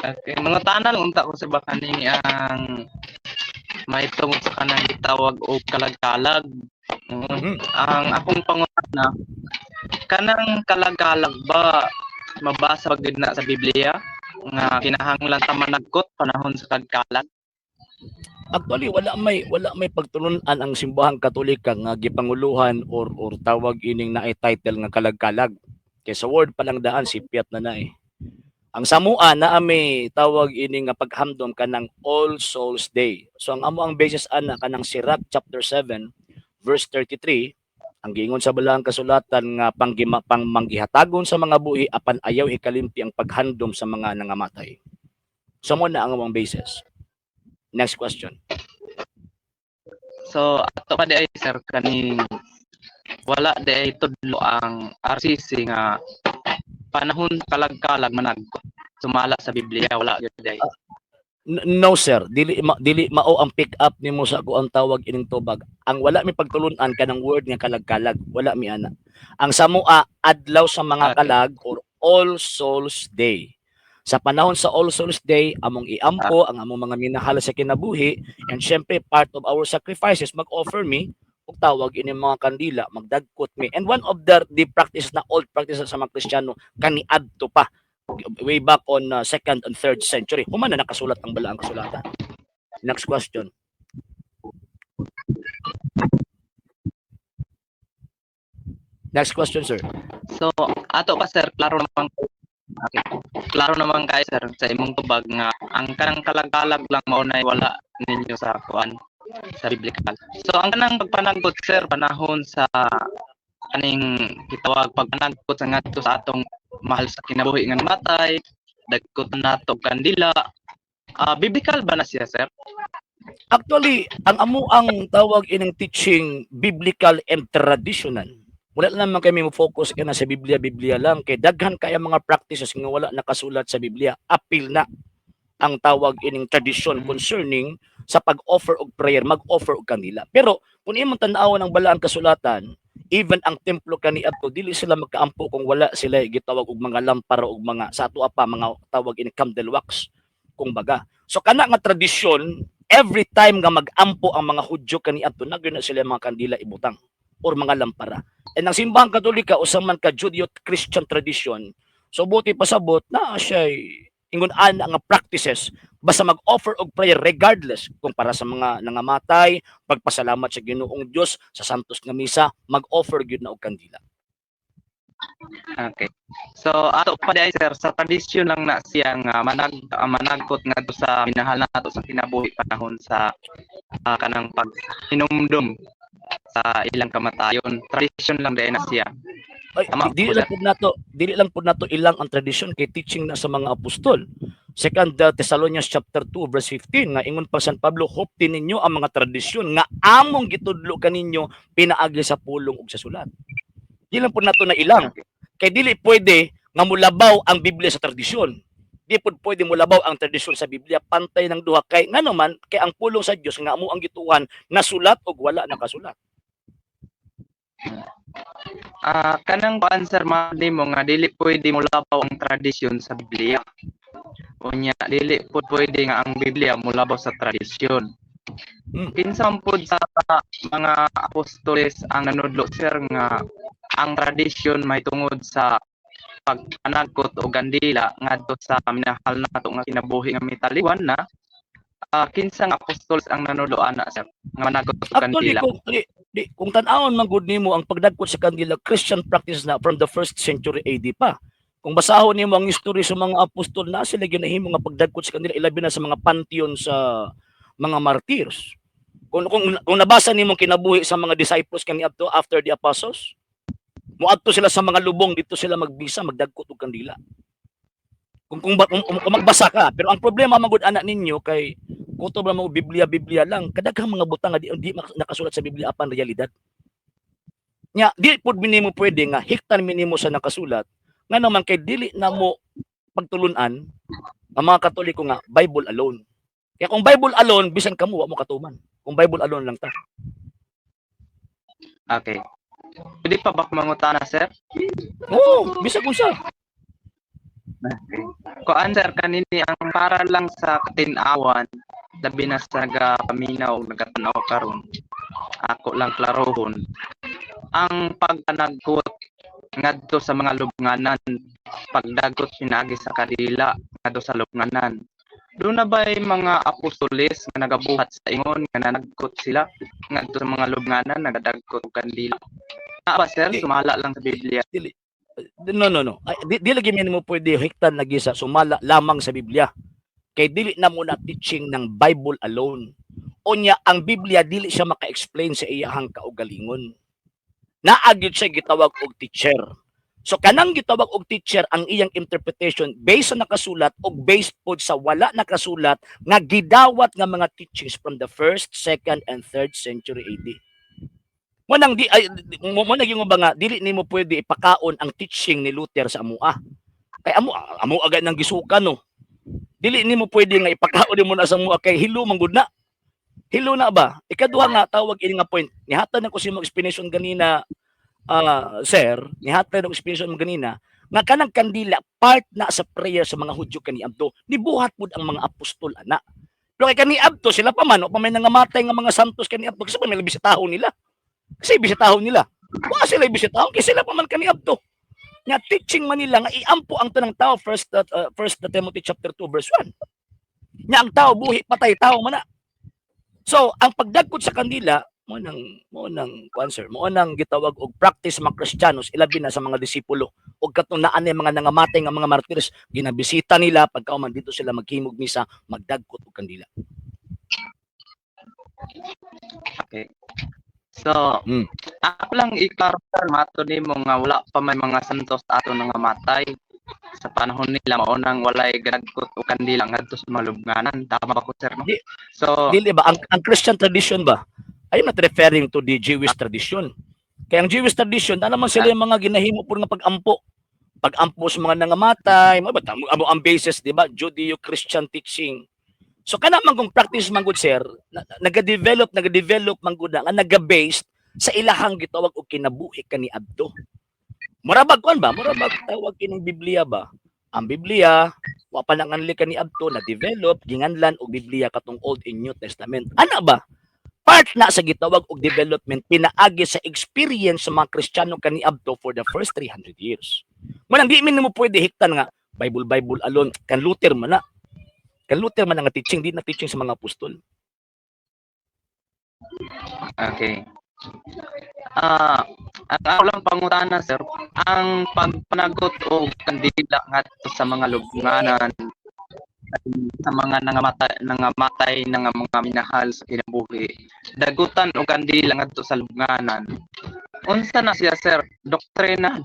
Okay, mangutana lang unta ko sa baka ni ang may tungod sa kanang gitawag og kalag-kalag. Ang akong pangutana, kanang kalag-kalag ba, mabasa ba gyud na sa Biblia nga kinahanglan ta managkot panahon sa kagkalag? Actually, wala may pagtulun-an ang Simbahang Katolika nga gipanguluhan or tawag ining naay title nga kalagkalag. Kay sa word pa lang daan sipyat na na eh. Ang sa amoa naa may tawag ini nga paghamdom kanang All Souls Day. So ang amo ang basis ana kanang Sirach chapter 7 verse 33, ang giingon sa balaang kasulatan nga panggima pang manggihatagon sa mga buhi apan ayaw hikalimti ang paghandom sa mga nangamatay. So mo na ang among basis. Next question. So ato pa di ay, sir, kaning wala di ay tudlo ang RCC nga panahon kalag-kalag managkot. Sumala sa Biblia, wala gyud di ay. No sir, dili mao ang pick up nimo sa ako ang tawag ining tubag. Ang wala mi pagtulun-an kanang word nga kalagkalag, wala mi ana. Ang sa amoa, adlaw sa mga kalag or All Souls Day. Sa panahon sa All Souls Day, among iampo ang among mga minahal sa kinabuhi and syempre part of our sacrifices, mag-offer mi og tawag ini mga kandila, magdagkot mi. And one of the practices na old practices sa mga Kristiyano kaniadto pa way back on second and third century. Human na nakasulat ang balaang kasulatan. Next question. Next question, sir. So ato pa, sir, klaro naman, okay. Klaro naman kay sir sa imong tubag nga ang kanang kalag-kalag lang mao na wala ninyo sa kuan, sa biblical. So ang kanang pagpanagkot, sir, panahon sa kaning gitawag pagpanagkot sa ngadto sa atong mahal sa kinabuhi nga namatay, dagkot nato og kandila. Biblical ba na siya, sir? Actually, ang amo ang tawag ining teaching, biblical and traditional. Wala naman kami mo focus na sa Biblia, Biblia lang kay daghan kaya mga practices nga wala nakasulat sa Biblia. Apil na ang tawag ining tradisyon concerning sa pag-offer og prayer, mag-offer og kandila. Pero kung imong tan-awon ang balaang kasulatan, even ang templo kaniadto, dili sila magkaampo kung wala sila gitawag og mga lampara og mga sa ato pa mga tawag ini candle wax kung baga. So kana nga tradisyon, every time nga mag-ampo ang mga Hudyo kaniadto, nagyud na sila mga kandila ibutang or mga lampara. And ang Simbahang Katolika usa man ka Judeo-Christian tradition. So buti pasabot na siya ingon ana nga practices, basta mag-offer og prayer regardless kung para sa mga nangamatay, pagpasalamat sa Ginoong Dios sa Santos nga Misa, mag-offer gyud na og kandila. Okay. So ato pa di ay, sir, sa tradisyon lang na siya nga managkot ngadto sa minahal nato sa kinabuhi panahon sa kanang paghinumdum sa ilang kamatayon. Tradisyon lang diay na siya. Ay, Tama dili po, lang pud nato, dili lang pud nato ilang ang tradisyon kay teaching na sa mga apostol. Second Thessalonians chapter 2 verse 15 nga ingon pa San Pablo, "Hupti ninyo ang mga tradisyon nga among gitudlo kaninyo pinaagi sa pulong ug sa sulat." Di lang pud nato na ilang kay dili pwede nga mulabaw ang Biblia sa tradisyon. Di pud pwede mulabaw ang tradisyon sa Biblia, pantay ng duha kay ngano man kay ang pulong sa Dios nga amo ang gituohan nasulat og wala nakasulat. Kanang kuan, sir, mali mo nga dili pwede molabaw ang tradisyon sa Biblia. Unya dili pud pwede nga ang Biblia molabaw sa tradisyon. Kinsa man pud sa mga apostoles ang nanudlo, sir, nga ang tradisyon may tungod sa pagpanagkot og kandila ngadto sa minahal nato nga kinabuhi nga mitaliwan na? Kinsa nga apostoles ang nanudlo ana, sir, nga managkot og Actually, kandila? kung tan-awon man gud nimo ang pagdagkot sa kandila, Christian practice na from the first century AD pa. Kung basahon nimo ang history sa mga apostol na sila ginahimo nga pagdagkot sa kandila, ilabi na sa mga pantheon sa mga martyrs. Kung nabasa nimo kinabuhi sa mga disciples kaniadto after the apostles, moadto sila sa mga lubong, dito sila magbisa, magdagkot og kandila. Kung magbasa ka, pero ang problema man gud ana ninyo kay kutob mo Biblia Biblia lang, kadaghang mga butang nga di nakasulat sa Biblia apan realidad. Nya di pud minimo pwede nga hiktan minimo sa nakasulat nga naman kay dili na mo pagtulunan ang mga Katoliko nga Bible alone. Kaya kung Bible alone, bisan kamo wa mo katuman. Kung Bible alone lang ta. Okay. Pwede pa ba mangutana, sir? Oo, bisag unsa. Okay. Kuan, sir, kanini ang para lang sa katin-awan, labi na sa nagapaminaw o nagatanaw karon. Ako lang klarohon. Ang pagpanagkot ngadto sa mga lubnganan, pagdagot pinaagi sa kandila ngadto sa lubnganan. Duna ba'y mga apostoles nga nagabuhat sa ingon nga nanagkot sila ngadto sa mga lubnganan, nagadagkot og kandila? Naa ba, sir? Di, Sumala lang sa Biblia. Dili, no, no, no. Ay, di lagi mo pwede hiktan lagi sa sumala lamang sa Biblia. Kay dili na mo na teaching ng Bible alone. Unya, ang Biblia dili siya maka-explain sa iyahang kaugalingon. Naa gyud siya gitawag og teacher. So kanang gitawag og teacher, ang iyang interpretation based sa nakasulat og based pod sa wala nakasulat nga gidawat nga mga teachings from the first, second and third century AD. Mo nang di ay mo mo naging ba nga dili nimo pwede ipakaon ang teaching ni Luther sa amua. Kay amo amo agad nang gisukan, no. Dili nimo pwede nga ipakaon nimo na sa amua kay hilo man gud na. Hilo na ba? Ikaduha nga tawag ini nga point. Nihatag na ko sa imong explanation ganina, sir, nihatag na ko explanation mo ganina nga kanang kandila part na sa prayer sa mga Hudyo kaniadto. Nibuhat pud ang mga apostol ana. Pero kay kaniadto sila pa man, o pa may nangamatay nga mga santos kaniadto kasi pa may bisitahon nila. Kasi bisitahon nila. Wa sila bisitahon kay sila pa man kaniadto. Nga teaching man nila nga iampo ang tanang tao, first Timothy chapter 2 verse 1. Nya ang tao buhi patay, tao man na. So, ang pagdagkot sa kandila mo nang kuan, sir, mo nang gitawag og practice mga Kristiyanos, ilabi na sa mga disipulo og katong naa ni mga nangamatay nga mga martires, ginabisita nila pagkauman dito sila maghimog misa, magdagkot og kandila. Okay. So, ako lang i-klaro, sir, mato nimo nga wala pa may mga santos ato nangamatay sa panahon nila, mao nang walay gadagkot og kandila ngadto sa mga lubnganan. Tama ba ko, sir, no? Di, So, dili ba ang Christian tradition ba? I'm not referring to the Jewish tradition. Kaya ang Jewish tradition, na naman sila yung mga ginahimo po nga pag-ampo. Pag-ampo sa mga nangamatay, mo ba amo ang basis, di ba? Judeo-Christian teaching. So kana man kung practice man gud, sir, nagadevelop man gud na nga naga-based sa ilahang gitawag og kinabuhi kaniadto. Murabag kuan ba? Murabag tawag kining Biblia ba? Ang Biblia wa pa nanganli kaniadto, na develop, ginganlan og Biblia katong Old and New Testament. Ana ba? Part na sa gitawag og development pinaagi sa experience sa mga Kristiyano kaniadto for the first 300 years. Manang di min mo pwede hiktan nga Bible, Bible alone kan Luther man na. Kan Luther man nga teaching, di na teaching sa mga apostol. Okay. Ang ako lang pangutana, sir, ang pagpanagot og kandila ngadto sa mga lubnganan, sa mga nangamatay nga mga minahal sa kinabuhi, dagutan og kandila ngadto sa lubnganan. Unsa na siya, sir? Doktrina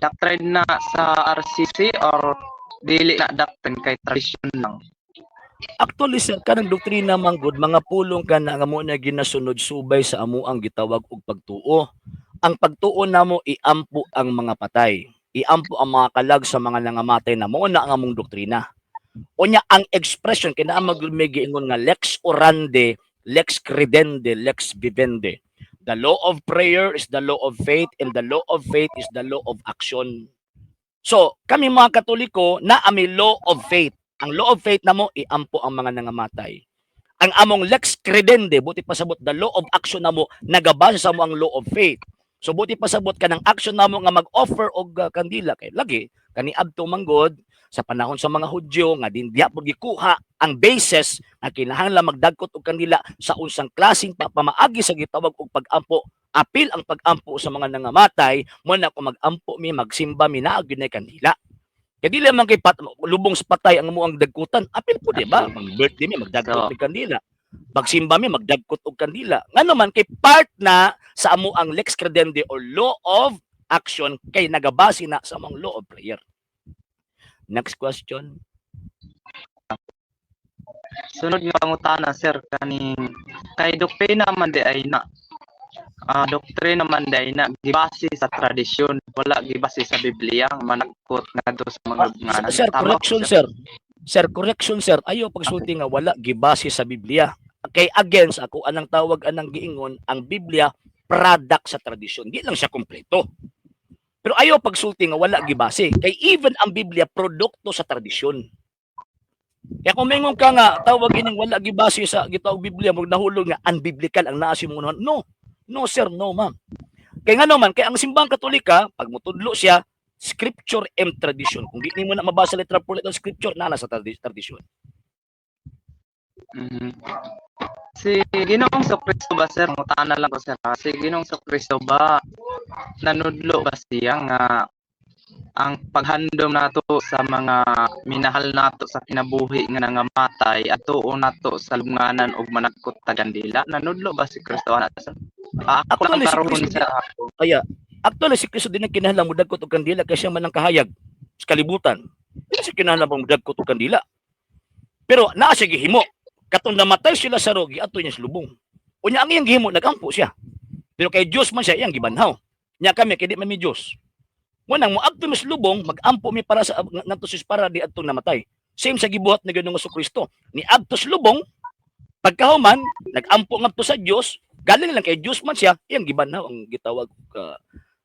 sa RCC or dili na doctrine kay tradisyon lang? Actually, sir, kanang doktrina man gud, mga pulong ka na nga mo na ginasunod subay sa amuang gitawag og pagtuo. Ang pagtuo namo, iampo ang mga patay. Iampo ang mga kalag sa mga nangamatay na mo na ang among doktrina. Unya ang expression kay naa may giingon nga lex orandi, lex credendi, lex vivendi. The law of prayer is the law of faith and the law of faith is the law of action. So, kami mga Katoliko na ami law of faith. Ang law of faith namo, iampo ang mga nangamatay. Ang among lex credendi, buot pasabot, the law of action namo nagabase sa amo ang law of faith. So buot pasabot kanang action namo nga mag-offer og kandila kay lagi kaniadto manggod sa panahon sa mga Hudyo nga din diha pud gikuha ang basis nga kinahanglan magdagkot og kandila sa unsang klaseng pamaagi sa gitawag og pag-ampo, apil ang pag-ampo sa mga nangamatay. Mo na kung mag-ampo mi, magsimba mi, naa gyud nay kandila. Kay dili man kay lubong sa patay ang amo ang dagkutan, apil po, di ba? Mag birthday mi, magdagkot So, mig kandila. Magsimba mi, magdagkot og kandila. Ngano man kay part na sa amo ang lex credendi or law of action kay nagabase na sa among law of prayer. Next question. Sunod nga pangutana, sir, kaning kay doktrina man di ay na. Doktrina man di ay na gibase sa tradisyon, wala gibase sa Biblia nga managkot ngadto sa mga lubnganan. Sir, Tama ko, correction, sir? sir. Sir, correction, sir. Ayo pagsulti nga wala gibase sa Biblia. Kay against ako anang tawag anang giingon, ang Biblia product sa tradisyon. Di lang siya kompleto. Pero ayaw pagsulti nga wala gibase. Kay even ang Biblia, produkto sa tradisyon. Kaya kung mingon ka nga tawag ining wala gibase sa gitawag Biblia, mo nahulog nga unbiblical ang naa sa imong. No. No sir, no ma'am. Kay ngano man, kay ang Simbahang Katolika, pag mutudlo siya, scripture and tradition. Kung di nimo na mabasa letra por letra ang scripture, naa na sa tradisyon. Si Ginoong Kristo ba, sir, mutana lang ko, sir, ha? Si Ginoong Kristo ba, nanudlo ba siya nga ang paghandom nato sa mga minahal nato sa kinabuhi nga nangamatay atuon nato sa lubnganan og managkot ta kandila? Nanudlo ba si Kristo ana, sir? Ah, ako lang Actually, si karon Kristo sir ako. Kaya actually si Kristo din ang kinahanglan modagkot og kandila kay siya man ang kahayag sa kalibutan. Di siya kinahanglan pang modagkot og kandila. Pero naa siya gihimo. Katong namatay sila sa rogi ato niya sa lubong. Unya ang iyang gihimo, nagampo siya. Pero kay Dios man siya, iyang gibanhaw. Nya kami kay di man mi Dios. Mo nang moadto mi sa lubong, magampo mi para sa ngadto sa para di adtong namatay. Same sa gibuhat ni Ginoong Kristo. Ni adto sa lubong, pagkahuman nagampo ngadto sa Dios, galing lang kay Dios man siya, iyang gibanhaw ang gitawag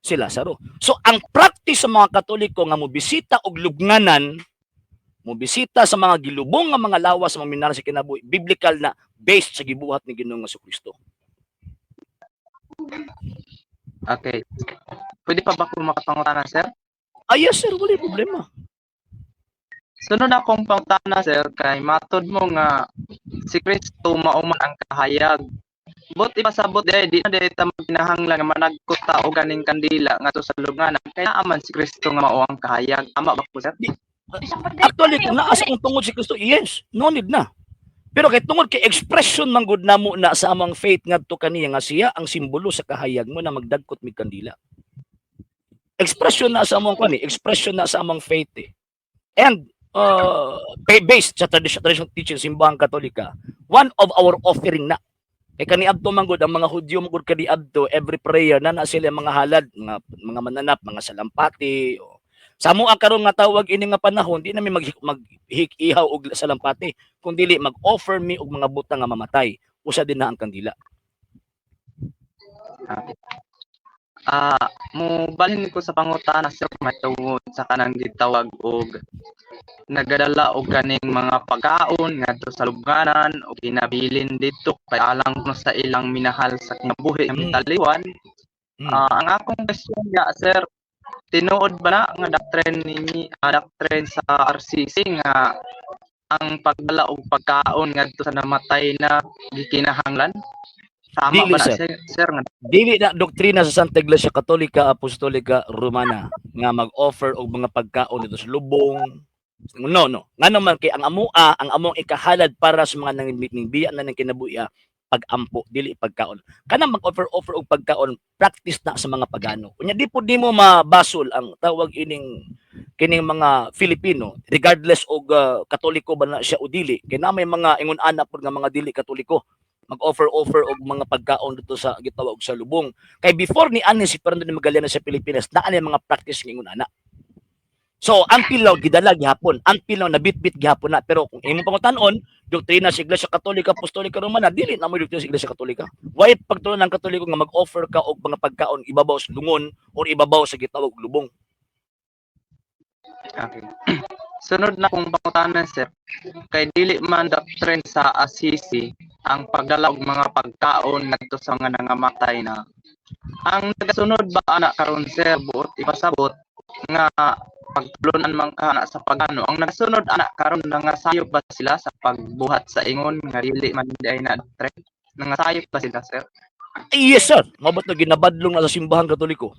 si Lazaro. So ang practice sa mga Katoliko nga mobisita og lubnganan, mobisita sa mga gilubong nga mga lawas sa mga minahal sa kinabuhi, biblical na, based sa gibuhat ni Ginoong Kristo. Okay. Pwede pa ba ko makapangutana, sir? Ah, yes sir, wala problema. Sunod akong pangutana, sir, kay matod mo nga si Kristo mao man ang kahayag. But ipasabot di di na di ta magkinahanglan nga managkot ta og ganing kandila ngadto sa lubnganan kay naa man si Kristo nga mao ang kahayag. Tama ba ko, sir? Actually, kung naa sa kung tungod si Kristo, yes, no need na. Pero kay tungod kay expression man gud namo na sa among faith ngadto kaniya nga siya ang simbolo sa kahayag mo na magdagkot mig kandila. Expression na sa among kani, expression na sa among faith eh. And based sa traditional teaching Simbahang Katolika, one of our offering na. Kay kaniadto man gud ang mga Hudyo man gud kaniadto, every prayer na na sila mga halad, mga mananap, mga salampati. O. Sa amo ang karon nga tawag ini nga panahon, di na mi mag ihaw og salampati, kun dili mag-offer mi og mga butang nga mamatay. Usa din na ang kandila. Okay. Ah, mo balhin ko sa pangutana, sir, may tungod sa kanang gitawag og nagadala og kaning mga pagkaon ngadto sa lubnganan o ginabilin didto kay alang kuno sa ilang minahal sa kinabuhi nga mitaliwan. Ah, ang akong question nga, sir, tinuod ba na nga doctrine ninyi, doctrine sa RCC nga ang pagdala og pagkaon ngadto sa namatay na gikinahanglan? Tama Dili, ba na sir. sir nga Dili na doktrina sa Santa Iglesia Katolika Apostolika Romana nga mag-offer og mga pagkaon dito sa lubong. No, no. Ngano man kay ang amoa, ang among ikahalad para sa mga nangbiya na ng kinabuhi, pag-ampo, dili pagkaon. Kanang mag-offer-offer og pagkaon, practice na sa mga pagano. Unya di pud nimo mabasol ang tawag ining kining mga Filipino regardless og Katoliko ba na siya o dili. Kay na may mga ingon ana pud nga mga dili Katoliko mag-offer-offer og mga pagkaon dito sa gitawag sa lubong. Kay before ni ani si Fernando de Magallanes sa Pilipinas, naa ni mga practice ng ingon ana. So, until now gidala gihapon, until now nabitbit gihapon na. Pero kung imong pangutan-on, doktrina sa Iglesia Katolika Apostolika Romana, dili na mo doktrina sa Iglesia Katolika. Why pagtuon ng Katoliko nga mag-offer ka og mga pagkaon ibabaw sa lungon or ibabaw sa gitawag og lubong? Okay. Sunod na kong pangutana, sir. Kay dili man doctrine sa Assisi ang pagdala og mga pagkaon ngadto sa mga nangamatay na. Ang nagasunod ba ana karon, sir, buot ipasabot nga pagtulunan man ka ana sa pagano, ang nagasunod ana karon nangasayop ba sila sa pagbuhat sa ingon nga dili man diay na doctrine? Nangasayop ba sila, sir? Yes sir, mabot na ginabadlong na sa Simbahang Katoliko.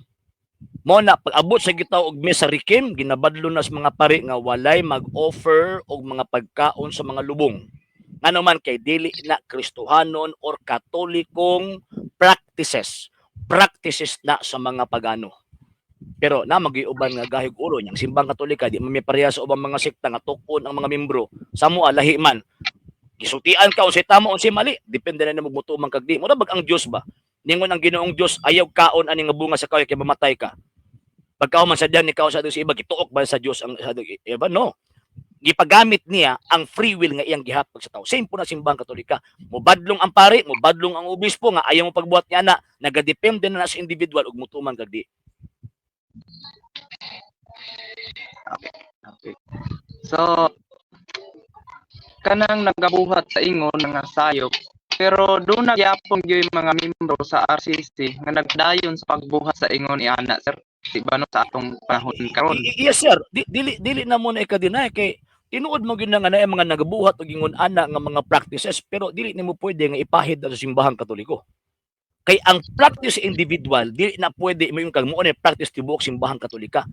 Mo na pag abot sa gitawag og misa requiem, ginabadlong na sa mga pari nga walay mag-offer og mga pagkaon sa mga lubong. Ngano man kay dili na Kristohanon or Katolikong practices. Practices na sa mga pagano. Pero na magiuban nga gahig ulo niyang Simbang Katolika di man mi pareha sa ubang mga sekta nga tukon ang mga membro. Sa mo lahi man. Gisultian ka unsay tama, unsay mali, depende na nimo mutuman kag di. Mura bag ang Dios ba? Ningon ang Ginoong Dios, ayaw kaon ani nga bunga sa kahoy kay mamatay ka. Pagkahuman sa diyan ni kaon sa sa iba, gituok ba sa Dios ang sa iba? No. Gipagamit niya ang free will nga iyang gihatag sa tao. Same po na Simbahang Katolika. Mobadlong ang pari, mobadlong ang obispo nga ayaw mo pagbuhat niya na, nagadepende na sa individual ug mutuman kag di. Okay. So kanang nagabuhat sa ingon nga sayop, pero duna gyapon gyud mga membro sa RCC nga nagdayon sa pagbuhat sa ingon iana, sir, di ba, no, sa atong panahon karon? Yes, sir. Dili dili na mo na ika-deny kay tinuod mo gyud na nga naay mga nagabuhat og ingon ana nga mga practices, pero dili nimo pwede nga ipahid na sa Simbahang Katoliko. Kay ang practice individual dili na pwede mo yung kag mo na practice tibuok Simbahang Katolika.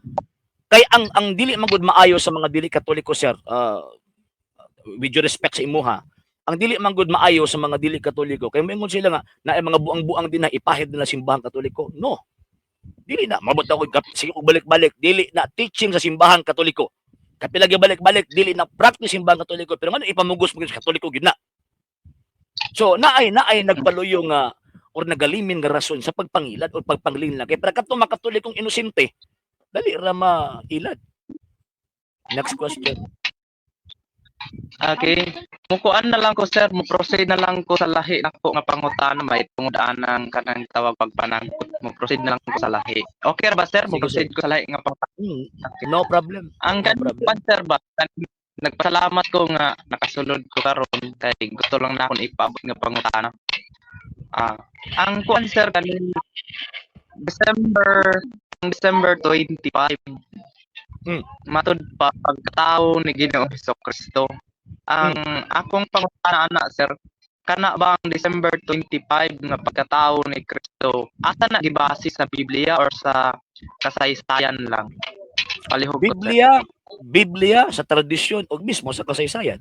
Kay ang dili man gud maayo sa mga dili Katoliko, sir, with due respect sa imuha, ang dili man gud maayo sa mga dili Katoliko kay moingon sila nga naay mga buang-buang din na ipahid nila Simbahang Katoliko. No. Dili na mabot ako sige og balik-balik, dili na teaching sa Simbahang Katoliko. Kapila gyud balik-balik, dili na practice Simbahang Katoliko, pero ngano ipamugos mo gyud sa Katoliko gyud na? So naay nagpaluyo nga or nagalimin nga rason sa pagpangilad o pagpanglinlang kay para kadtong mga Katolikong inosente dali ra mailad. Next question. Okay. Mukuan na lang ko, sir, mo proceed na lang ko sa lahi nako nga pangutana may tungod anang kanang tawag pagpanangkot. Mo proceed na lang ko sa lahi. Okay ra ba, sir? Mo Sige, proceed ko sa lahi nga pangutana. No problem. Ang No problem. Kanang, sir, ba, nagpasalamat ko nga nakasulod ko karon kay gusto lang na akong ipaabot nga pangutana. Ang kuan, sir, kaning December, ang December 25. Matud pa pagkatao ni Ginoong Hesus Kristo. Ang akong pangutana ana, sir, kana ba ang December 25 nga pagkatao ni Kristo, asa na gibase, sa Biblia or sa kasaysayan lang? Palihog ko, sir. Biblia, Biblia, sa tradisyon ug mismo sa kasaysayan.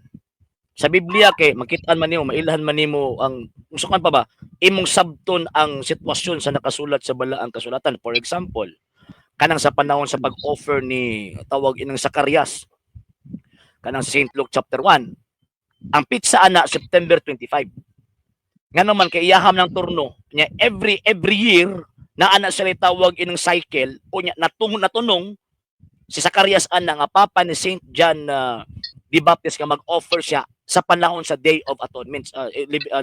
Sa Biblia kay makitaan man nimo, mailhan man nimo ang musukan pa ba imong sabton ang sitwasyon sa nakasulat sa Balaang Kasulatan. For example, kanang sa panahon sa pag-offer ni tawag inang Zacarias, kanang sa St. Luke chapter 1, ang petsa ana September 25. Ngano man kay iyaham ng turno nya every year na ana sila tawag inang cycle o nya natunong si Zacarias ana nga papa ni St. John the Baptist nga mag-offer siya sa panahon sa Day of Atonement,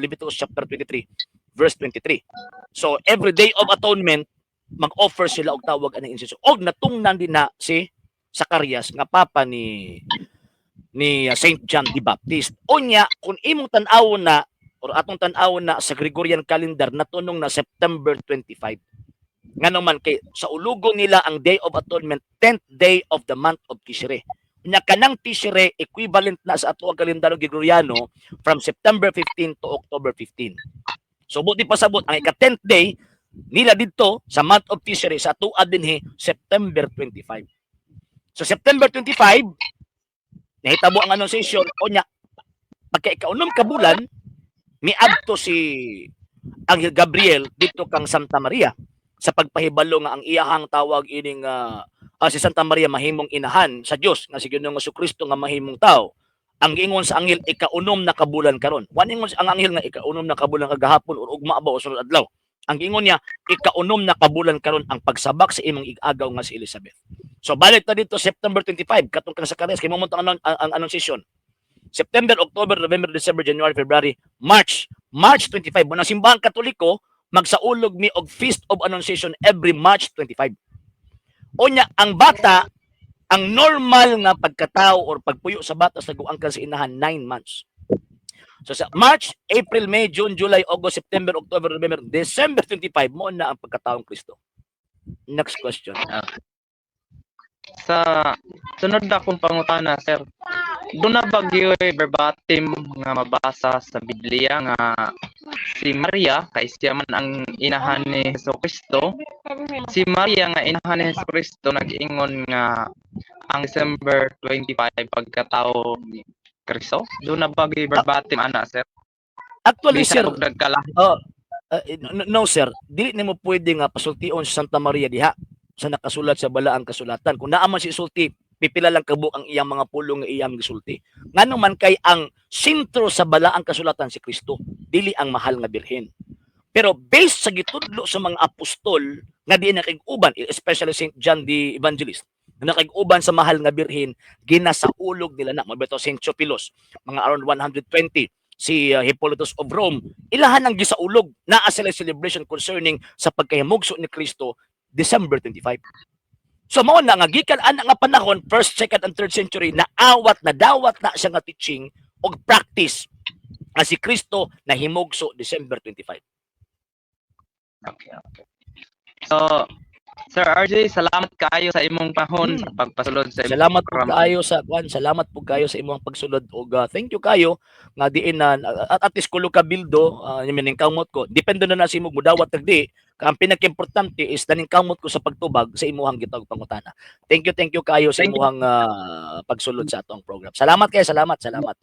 Leviticus chapter 23 verse 23. So every Day of Atonement mag-offer sila og tawag anang incense og natungnan din na si Zacarias nga papa ni St. John the Baptist. Unya kung imong tan-awon na or atong tan-awon na sa Gregorian calendar, natunong na September 25. Ngano man kay sa ulugo nila ang Day of Atonement 10th day of the month of Tishri. Nya kanang Tishri equivalent na sa ato ang kalendaryo Gregoriano from September 15 to October 15. So buti pasabot ang ika 10th day nila didto sa month of Tishri sa ato dinhi September 25. So September 25 nahitabo ang Annunciation, o nya pagka ikaunom ka bulan miadto si Anghel Gabriel dito kang Santa Maria sa pagpahibalo nga ang iyahang tawag ining si Santa Maria mahimong inahan sa Dios nga si Ginoong Kristo nga mahimong tao. Ang giingon sa anghel, ikaunom na kabulan karon. Wa ingon ang anghel nga ikaunom na kabulan kagahapon or ugma ba o sunod adlaw. Ang giingon niya, ikaunom na kabulan karon ang pagsabak sa imong igagaw nga si Elizabeth. So balik ta dito September 25 katong kang Zacarias kay mo ang Annunciation. September, October, November, December, January, February, March. March 25. Muna Simbahang Katoliko magsaulog mi og Feast of Annunciation every March 25. Unya ang bata, ang normal nga pagkatao or pagpuyo sa bata sa guangkan sa inahan, 9 months. So sa March, April, May, June, July, August, September, October, November, December 25 mo na ang pagkataong Kristo. Next question. Sa sunod na akong pangutana, sir. Duna ba gyoy verbatim nga mabasa sa Biblia nga si Maria kay siya man ang inahan ni Hesus Kristo? Si Maria nga inahan ni Hesus Kristo nag-ingon nga ang December 25 pagkatao ni Kristo? Duna ba gyoy verbatim ana, sir? Actually, Bisan sir, og nagkalahi. Oh, no, no, sir, dili nimo pwede nga pasultion sa Santa Maria diha sa nakasulat sa Balaang Kasulatan. Kung naa man si sulti, pipila lang kabuok ang iyang mga pulong nga iyang gisulti. Ngano man kay ang sentro sa Balaang Kasulatan si Kristo, dili ang mahal nga Birhen. Pero based sa gitudlo sa mga apostol nga di nakig-uban, especially St. John the Evangelist, nga nakig-uban sa mahal nga Birhen, ginasaulog nila na. Mabito St. Theophilus, mga around 120, si Hippolytus of Rome, ilahan ang gisaulog, naa sila celebration concerning sa pagkahimugso ni Kristo December 25. So mao na nga gikan ana nga panahon, first, second and third century, naawat na dawat na siya nga teaching og practice nga si Kristo nahimugso December 25. Okay. So, Sir RJ, salamat kaayo sa imong panahon sa pagpasulod sa imong Salamat po programa. Kaayo sa kwan, salamat po kayo sa imong pagsulod og thank you kayo nga diin na at least kulo ka bildo uh, kamot ko. Depende na na sa imong mudawat tagdi. Ang pinaka-importante is naningkamot ko sa pagtubag sa imuhang gitawag pangutana. Thank you kayo sa Thank you. Imuhang pagsulod sa atong program. Salamat kayo, salamat, salamat.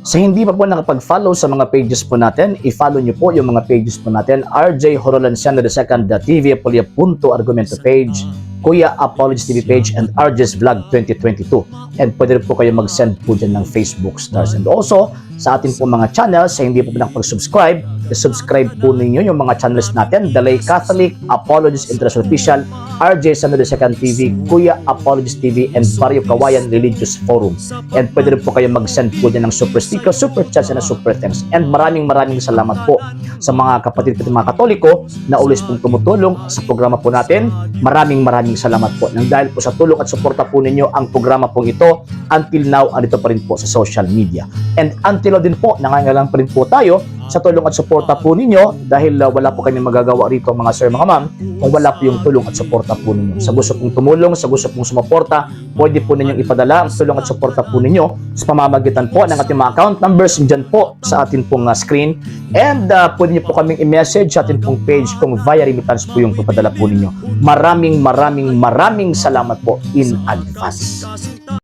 Sa hindi pa po nakapag-follow sa mga pages po natin, i-follow nyo po yung mga pages po natin. RJ Horolanciano II, TV Apolia Punto Argumento page, Kuya Apologies TV page, and RJ's Vlog 2022. And pwede rin po kayo mag-send po dyan ng Facebook stars. And also, sa atin po mga channels, sa hindi po nakapag-subscribe, i-subscribe po ninyo yung mga channels natin: The Lay Catholic, Apologies International Official, RJ Sano II TV, Kuya Apologies TV, and Barrio Kawayan Religious Forum. And pwede rin po kayo mag-send po dyan ng super sticker, super chats, and super thanks. And maraming maraming salamat po sa mga kapatid ko, mga Katoliko na always pong tumutulong sa programa po natin. Maraming maraming salamat po. Nang dahil po sa tulong at suporta po ninyo, ang programa pong ito until now andito pa rin po sa social media. And until now din po, nangangailangan pa rin po tayo sa tulong at suporta po ninyo dahil wala po kami magagawa rito, mga sir, mga ma'am, kung wala po yung tulong at suporta po ninyo. Sa gusto pong tumulong, sa gusto pong sumuporta, pwede po ninyong ipadala ang tulong at suporta po ninyo sa pamamagitan po ng ating mga account numbers dyan po sa atin pong screen. And pwede niyo po kaming i-message sa atin pong page kung via remittance po yung papadala po ninyo. Maraming maraming maraming salamat po in advance.